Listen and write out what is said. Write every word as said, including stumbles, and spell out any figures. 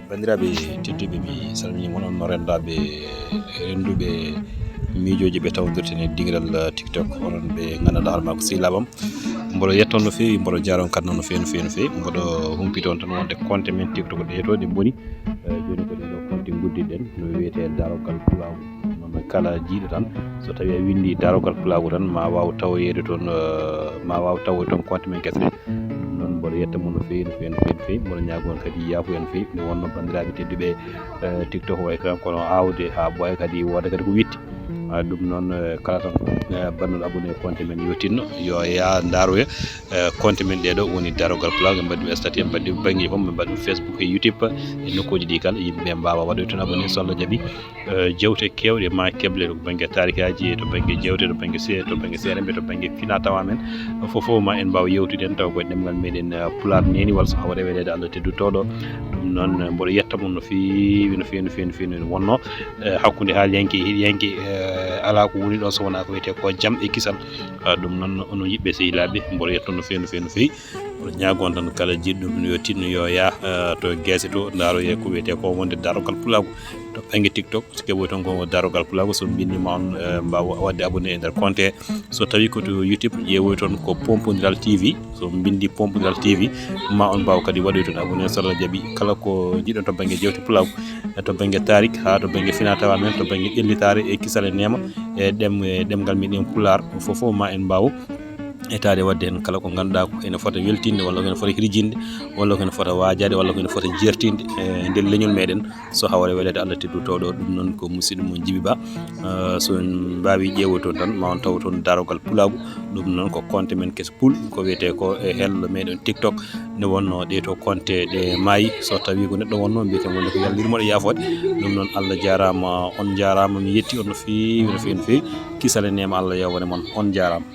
Banndiraaɓe tedduɓe, mi salmini mon, on no renndaaɓe, rennduɓe miijooji ɓe tawdirten e dingiral TikTok, onon ɓe nganndanɗaa hoore makko Sey Labam. Mboɗo yetto on no feewi, mboɗo jaaro on kadi noon no feewi, no feewi, no feewi. Mboɗo humpito on tan wonde compte men TikTok ɗe to ɗe mboni. Eh, jooni ko ɗee ɗo compte nguddiɗen, no wiyetee Darogal Pulaagu. Noon kala jiiɗo tan, so tawii a winndi Darogal Pulaagu tan, ma waaw tawoyeede toon, eh, ma waaw tawoyde toon compte men kese ɗe. Noon mboɗo yetta mon no feewi, no feewi, no feewi, no feewi. Mboɗo ñaago on kadi yaafuya no feewi. Nde wonno banndiraaɓe tedduɓe, eh, TikTok o ekran kono aawde haa ɓooya kadi wooda kadi ko witti. Ah, ɗum noon, eh, kala tan, eh, banndol abonné compte men yo tinno, yo yaa ndaaroya, eh, compte men ɗee ɗo woni Darogal Pulaagu, en mbaɗi ɗum statut, en mbaɗi ɗum bannge fof, en mbaɗi ɗum Facebook e YouTube e nokkuuji ɗi kala, yimɓe ɓe mbaawa waɗoyde toon abonné so Allah jaɓi. Eh, jeewte keewɗe ma keble to bannge taarikaaji, to bannge jeewte, to bannge se-, to bannge seeremɓe, to bannge fina tawa men. Fof fof ma en mbaaw yeewtude heen taw ko e ɗemngal meɗen, eh, Pulaar neeniwal so hawre weleede Allah tedduɗo ɗo. Ɗum noon, eh, mboɗo yetta mon no feewi, no feewi, no feewi, no feewi, no wonnoo, eh, hakkunde haaliyanke e heɗiyanke, eh, alaa ko woni ɗo so wonaa ko wiyetee ko jam e kisal. Ah, ɗum noon, onon yiɓɓe sehilaaɓe, mboɗo yetta on no feewi, no feewi, no feewi. Mboɗo ñaago on tan kala jiiɗo ɗum yo tinno yo yaa, eh, to geese to, ndaaroya ko wiyetee ko wonde Darogal Pulaagu. To bannge TikTok, so keɓoy toon ko Darogal Pulaagu, so mbinndi ma on, eh, mbaawa waɗde abonné e nder compte. So tawii ko to YouTube, ƴeewoy toon ko Pompondiral T V. So mbinndi Pompondiral T V, ma on mbaaw kadi waɗoy toon abonné so Allah jaɓi. Kala ko jiiɗon to bannge jeewte Pulaagu, e to bannge taarik, haa to bannge fina tawa men, to bannge ƴellitaare e kisal e neema, e ɗem-, e ɗemngal meɗen Pulaar, fof fof ma en mbaaw etaade waɗde heen kala ko ngannduɗaa ko ene fota weltinde, walla ko ene fota hirjinde, walla ko ene fota waajaade, walla ko ene fota jeertinde e nder leñol meɗen, so hawre weleede Allah tedduɗo ɗo. Ɗum noon ko musidɗo mon Jibi Ba. Eh, so en mbaawi ƴeewoy toon tan, ma on taw toon Darogal Pulaagu. Ɗum noon ko compte men kese pul, ko wiyetee ko e hello meɗen TikTok. Nde wonno ɗee to compte ɗe maayi, so tawii ko neɗɗo wonno mbiyetee mo nde ko yallirmo ɗe yaafoode. Ɗum noon Allah jaaraama, on njaaraama, mi yetti on no feewi, no feewi, no feewi. Kisal e neema Allah yowwane mon, on njaaraama.